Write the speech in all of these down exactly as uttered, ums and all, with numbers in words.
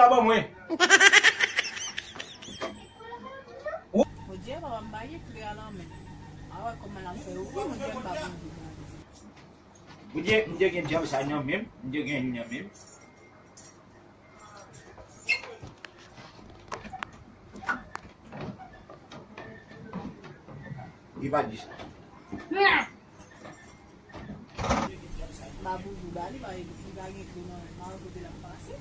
Sa ban mwen. Bondye, papa m pa gen kle a nan men. A wè kòman l ap fè ouvri, Bondye m pa Bondye. Bondye, m te gen djab sa nan men m, m te gen li nan men m. Li pa di sa. Mabouzou ba li, pa li pa gen kle nan men, pa wè kote l ap pase.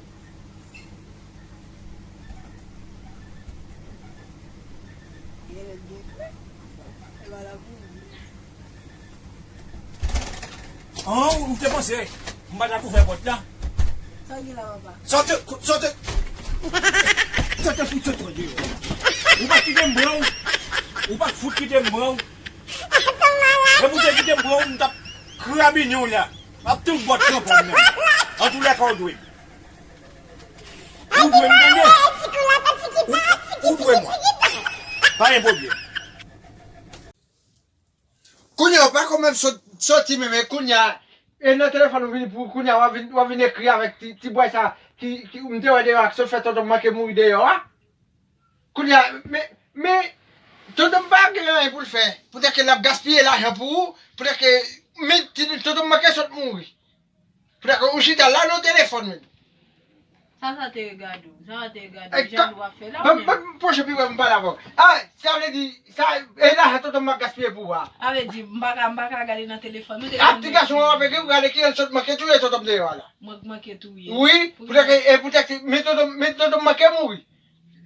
Genlè l gen kle. E pa la pou li. An, ou te panse m pa t ap ouvè pòt la? Sa w gen la, papa? Sa w te, sa w te, sa w te fout sot deyò. Ou pa kite m pran w. Ou pa fout kite m pran w. Menm ou te kite m pran w, m t ap krabinen w la. M ap tout bòt kanpon nan. Antoulèka, ou dwe m. Ou dwe m, tande. Ou, ou dwe mwen. Pa gen pwoblèm. Kounye a, ou pa konn menm sot-, soti menm, men kounye a, e nan telefòn ou vin pou kounye a, w ap vin, w ap vin ekri avèk ti, ti bway sa, ki, ki, m te wè deyò a, ki sot fè tonton m manke mouri deyò a. Kounye a, men, men, tonton m pa gen anyen pou l fè. Poutèt ke l ap gaspiye lajan pou ou, poutèt ke, men, ti, tonton m manke sot mouri. Poutèt ke ou chita la nan telefòn, men. Sa, sa te regade w. Sa, sa te regade w. Jalou w ap fè la, ou menm. Ban m pwoche pi pre pou m pale avè w. A, sa vle di, sa, e lajan tonton m ap gaspiye pou ou a. Sa vle di, m pa ka, m pa ka gade nan telefòn, non, telefòn. A, ti gason an ap ekri, gade ki jan l sot manke touye tonton m deyò a la. Mwen manke touye. Wi, poutèt ke, e poutèt ke, men tonton, men tonton m manke mouri.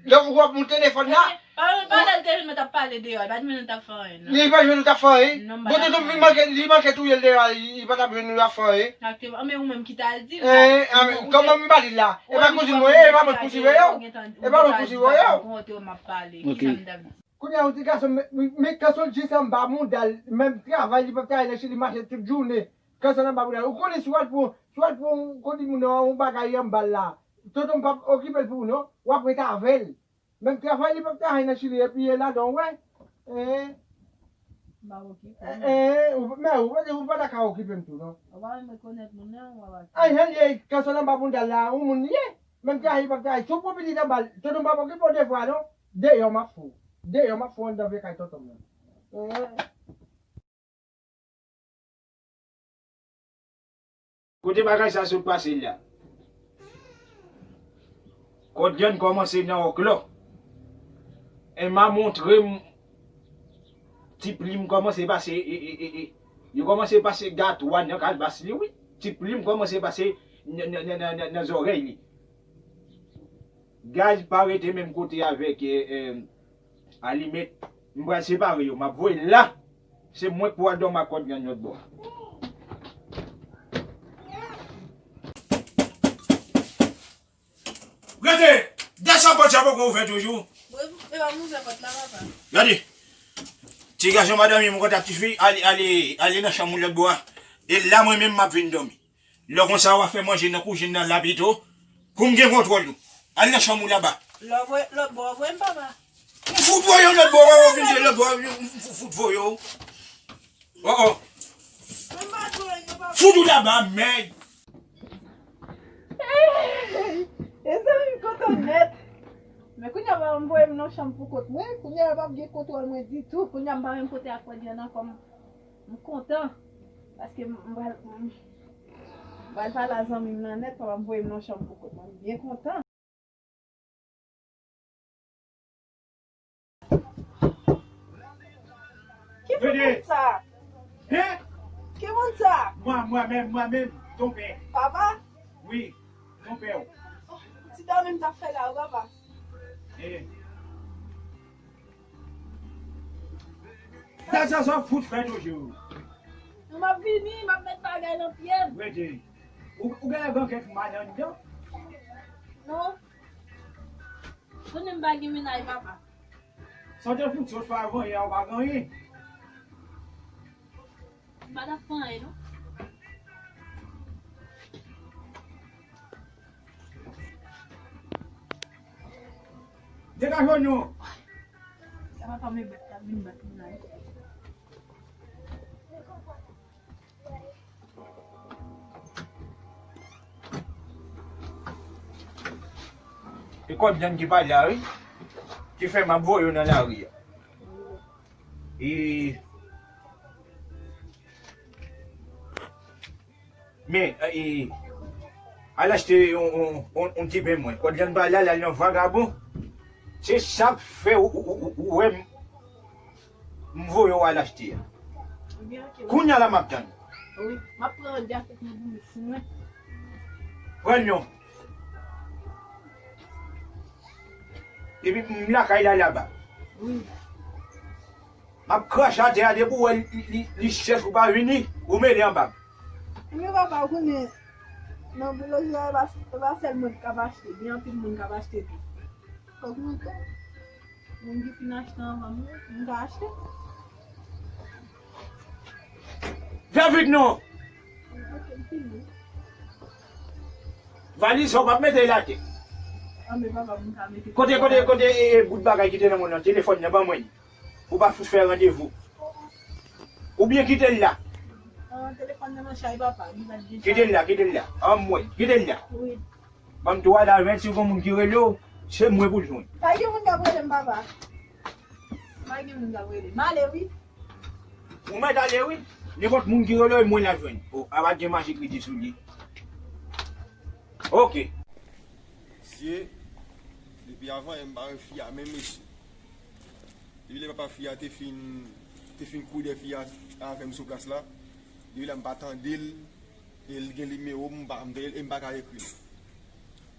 Lè w ap moun telefòn la. E, pa, pa lè l te vin, mwen t ap pale deyò, li pa t vin, mwen t ap fè anyen, non. Li pa t vin, mwen t ap fè anyen. Non, m pa t ap fè anyen. Bon, tonton m vin manke, li manke touye l deyò, li pa t ap vin, mwen t ap fè anyen. Egzakteman. Men ou menm ki ta di l, e, a, men, kòman m pa di l la? E pa kouzen mwen ye, e pa mwen k pou siveye w. E pa mwen k pou siveye w. Kounye a, yon ti gason, men, men, men kanson l jis anba mouda l, menm travay li p ap travay nan Chili, mache tout jounen. Kanson l anba mouda l. Ou konnen si w al pran, si w al pran yon kòd moun nan, yon bagay anba l la, tonton m p ap okipe l pou ou, non. W ap ret avè l. Menm travay li p ap travay nan Chili, epi e ladan w wè. E, m pa okipe w. E, e, ou, men ou, ou pa ta ka okipe m tou, non. Ou pa menm rekonèt moun nan, ou pa. Ay, jan l ye, kanson l anba mouda l la, yon moun li ye. Menm travay li p ap travay. Si w pran pitit anba l, tonton m p ap okipe w de fwa, non. Deyò m ap fè w. Deyò m ap fè w anndan vye kay tonton m nan. E. Kote bagay sa sot pase la? Kòd grenn kòmanse nan òklò. Emma montre m ti plim kòmanse pase, e, e, e, e. Yo kòmanse pase gato a nan kalbas li, wi. Ti plim kòmanse pase nan, nan, nan, nan, nan, nan zòrèy li. Gaz pa rete menm kote avèk, e, e, alimèt. M pral separe yo. M ap voye l la. Se mwen k pou al dòmi ak kòd grenn lòt bò a. Rete! Desann pòt sa poko ouvè toujou. Mwen, e pa m ouvè pòt la, papa. Gade. Ti gason pa dòmi, mwen konn ak tifi, ale, ale, ale nan chanm ou lòt bò a. E la, mwen menm, m ap vin dòmi. Lè konsa, w a fè manje nan kouzin nan la pito, pou m gen kontwòl ou. Al nan chanm ou laba. Lè w voye, lòt bò, voye m, papa. M fout voye w lòt bò, w a vin de lòt bò, m fout voye w. Oh, oh. Fout ou laba, mèg. Ey, mezanmi, m kontan nèt. Men kounye a, papa m voye m nan chanm pou kont mwen. Kounye a, m p ap gen kontwòl mwen ditou. Kounye a, m pa menm pote ak kòd grenn ankò. M kontan. Paske m, m pral, m, m pral pale a zanmi m nan nèt, papa m voye m nan chanm pou kont mwen. M byen kontan. Ki moun sa? Hein? Ki moun sa? Moi, moi-même, moi-même, ton père. Papa? Oui, ton père. Oh, ti dòmi m t ap fè la, wi, papa. Eh. Gad sa, sa w fout fè toujou. Non, m ap vini, m ap met bagay nan pye m. Rete. Ou, ou genlè gen kèk mal anndan? Non. Konnen m pa gen mennaj, papa. Sa w te fout sot fè avan yè a, ou pa gen anyen. M pa t ap fè anyen, non. Degaje w non. Sa papa m e bèt la vin bat moun la. E kòd jann ki pa la, wi. Ki fè m ap voye w nan lari a. E, men, e, al achte yon, yon, yon, yon ti pen mwen. Kòd jann pa la, l al nan vagabon. Se sa k fè ou, ou, ou, ou wè m, m voye w al achte a. Ebyen, ok. Kounye a la m ap tann. Wi, m ap pran djafet nan bouch mwen. Pran non. Epi m lakay la laba. Wi. M ap krache atè a depi w wè li, li, li chèch ou pa vini, ou mele anba m. Men papa, ou konnen, nan boulanje a, e pa, e pa sèl mwen k ap achte, gen anpil moun k ap achte tou. Fòk nou tou. Moun ki fin achte anvan m yo, m ka achte. Fè vit non! Ok, m fini. Valiz sa w p ap mete l atè. Anben papa, m ka mete. Kote, kote, kote, e, e, bout bagay ki te nan men w nan, telefòn nan, ban mwen li. Ou pa fout fè randevou. Oubyen kite l la. Ah, telefòn nan nan chay papa, li pa t gen chay. Kite l la, kite l la. Anmwey, kite l la. Wi. Ban m twa la, menm si gon moun ki rele w, se mwen pou l jwenn. Pa gen moun k ap rele m, papa. Pa gen moun k ap rele m. M ale, wi. Ou mèt ale, wi. Nenpòt moun ki rele w, e mwen l ap jwenn. O, a pa gen mache kredi sou li. Ok. Mesye, depi avan yè m pa wè fi a menm, mesye. Depi lè papa fi a te fin, te fin kouri dèyè fi a avè m sou plas la, depi la m pa tande l, e l gen nimewo m, m pa, m te, e m pa ka ekri l.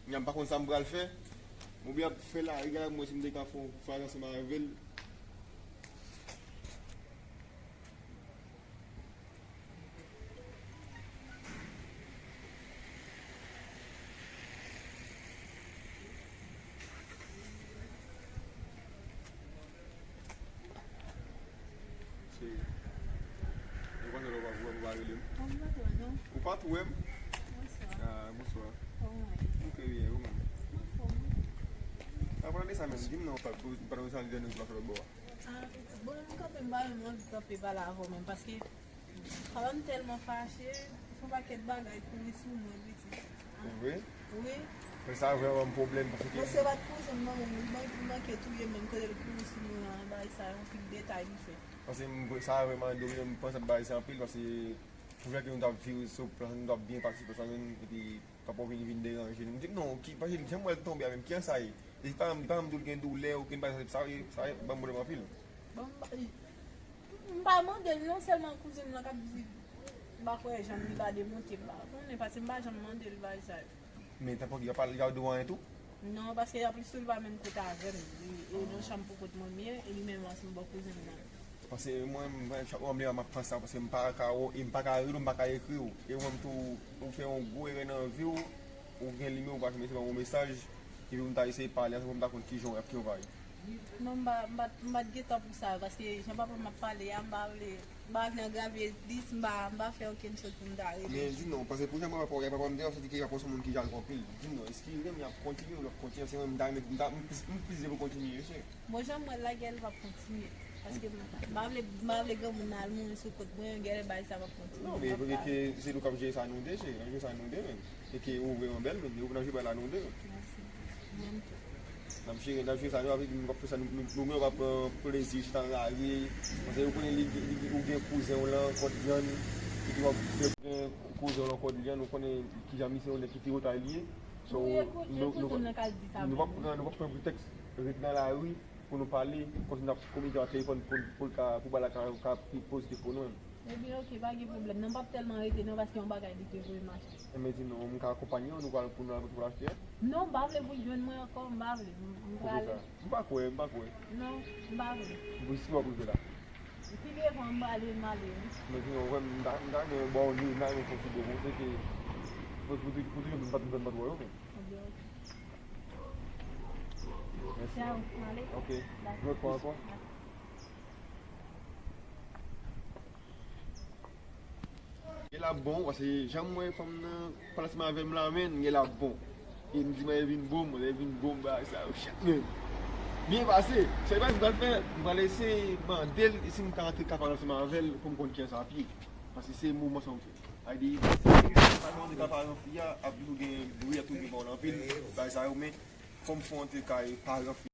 Kounye a m pa konn sa m pral fè. Mwen oblije ap fè lari a, mwen si m te ka fè yon fraz ansanm avè l. Se, mwen panse lè w pa wè m, ou pa rele m. Mwen pa t wè, non. Ou pa t wè m? Bonswa. Ah, bonswa. Kòman w ye? M trè byen, ou menm? M anfòm, wi. An palan de sa menm, di m non, pa, pa, pa, sa, nou pa fè lòt bò a. Ah, pitit. Bon, m kanpe, m pa menm anvi kanpe pale avè w menm, paske papa m tèlman fache, fè yon pakèt bagay kouri sou mwen, pitit. Vre? Wi. Men sa vrèman yon pwoblèm, paske. Mesye pa t kouzen m non, men li man-, li manke touye m menm, kote l kouri sou mwen an, bagay sa, yon pil detay li fè. Paske m, sa vrèman domine m, m panse bagay sa anpil, paske pou fè ke nou t ap viv sou plas, nou t ap byen pase sou plas la menm, epi papa w vin, vin deranje nou. M di, non, ki, paske jan m wè l tonbe a menm, kiyès sa ye? Li pa, li pa janm di w l gen doulè, okenn bagay, sa, sa ban m pwoblèm anpil. Bon, m pa, m pa mande l non, sèlman kouzen m nan k ap di, m pa kwè janm li pa demonte, m pa konnen, paske m pa janm mande l bagay sa yo. Men tanpri, y a pa, y a di w anyen tou? Non, paske anplis tou, li pa menm kote avè m. Li, e nan chanm pou kont mwen m ye, e li menm ansanm bò kouzen m nan. Paske mwen, mwen, chak lè m leve, m ap panse a, paske m pa ka wè w, e m pa ka rele w, m pa ka ekri w. E ou menm tou, ou fè yon gwo erè nan vi w, ou gen nimewo w, ou pa janm eseye ban m yon mesaj, epi pou m ta eseye pale ansanm pou m ta konn kijan w ap travay. Non, m pa, m pa, m pa t gen tan pou sa, paske jan papa m ap pale a, m pa vle, m pa vle angrave plis, m pa, m pa fè okenn chòz pou m ta rele. Men di non, paske pou jan papa w, papa m te santi ke papa w se yon moun ki jalou anpil. Di non, èske li renmen y ap kontinye, ou l ap kontinye, se mwen m ta renmen, m ta, m plis, m plis vle pou kontinye, mesye. Bon, jan m wè l la, gèlè l p ap kontinye. Paske m, m pa vle, m pa vle granmoun nan al mouri sou kont mwen, gèlè bagay sa p ap kontinye. Non, men m ap pale. Petèt ke se nou k ap jere sa nou de, se, n ap jere sa nou de menm. E ke ou vrèman bèl, men ou nan jere bagay la nou de. Mèsi. Mwen tou. N ap jere, n ap jere sa nou, apre nou p ap fè sa, nou, nou, nou menm p ap pran plezi chita nan lari, paske ou konnen li, li, li, ou gen kouzen w lan, Kòdlyann, ki te w ap fè gen kouzen w lan Kòdlyann, ou konnen kijan misye yon nèg ki tirotay li ye. So, wi, e kou-, e nou, nou, kouzen m nan k al di sa menm. Nou p ap pran, nou p ap pran pretèks ret nan lari pou nou pale, kòmsi n ap kominike nan telefòn pou, pou l ka, pou bagay la ka, ka pi pozitif pou nou menm. Ebyen, ok, pa gen pwoblèm. Non, m p ap tèlman rete non, paske yon bagay li te voye m achte. Enben di non, m ka akonpanye w, nou pral pou nou al pou nou achte a? Non, m pa vle pou l jwenn mwen ankò, m pa vle. M, m prale. Poukisa? M pa kwè, m pa kwè. Non, m pa vle. Bon, si w ap rive la. Pi devan, m prale, m ale, wi. Men sinon, vrèman, m ta, m ta renmen ba w li, m ta renmen fè yon ti bon konsèy ke pou, pou, pou, pou toujou m pa t, m pa t wè yo, men. Ebyen, ok. Mèsi. Tchao, m ale. Ok. Bye. Lòt fwa ankò. Bye. E l ap bon, paske jan m wè fanm nan pale ansanm avè m la, menn, e l ap bon. E m di mwen, e vin bon, mwen, e vin bon, bagay sa yo, chat, menn. Byen pase. Sa m pral fè, m pral eseye mande l si m ka antre ka pale ansanm avè l pou m konn kiyès ap ye. Paske se moman sa m fè. Sa vle di, si m pa antre ka pale ansanm fi a, ap toujou gen bri, ap toujou gen pawòl anpil, bagay sa yo, men Fò m fè yon ti kay paran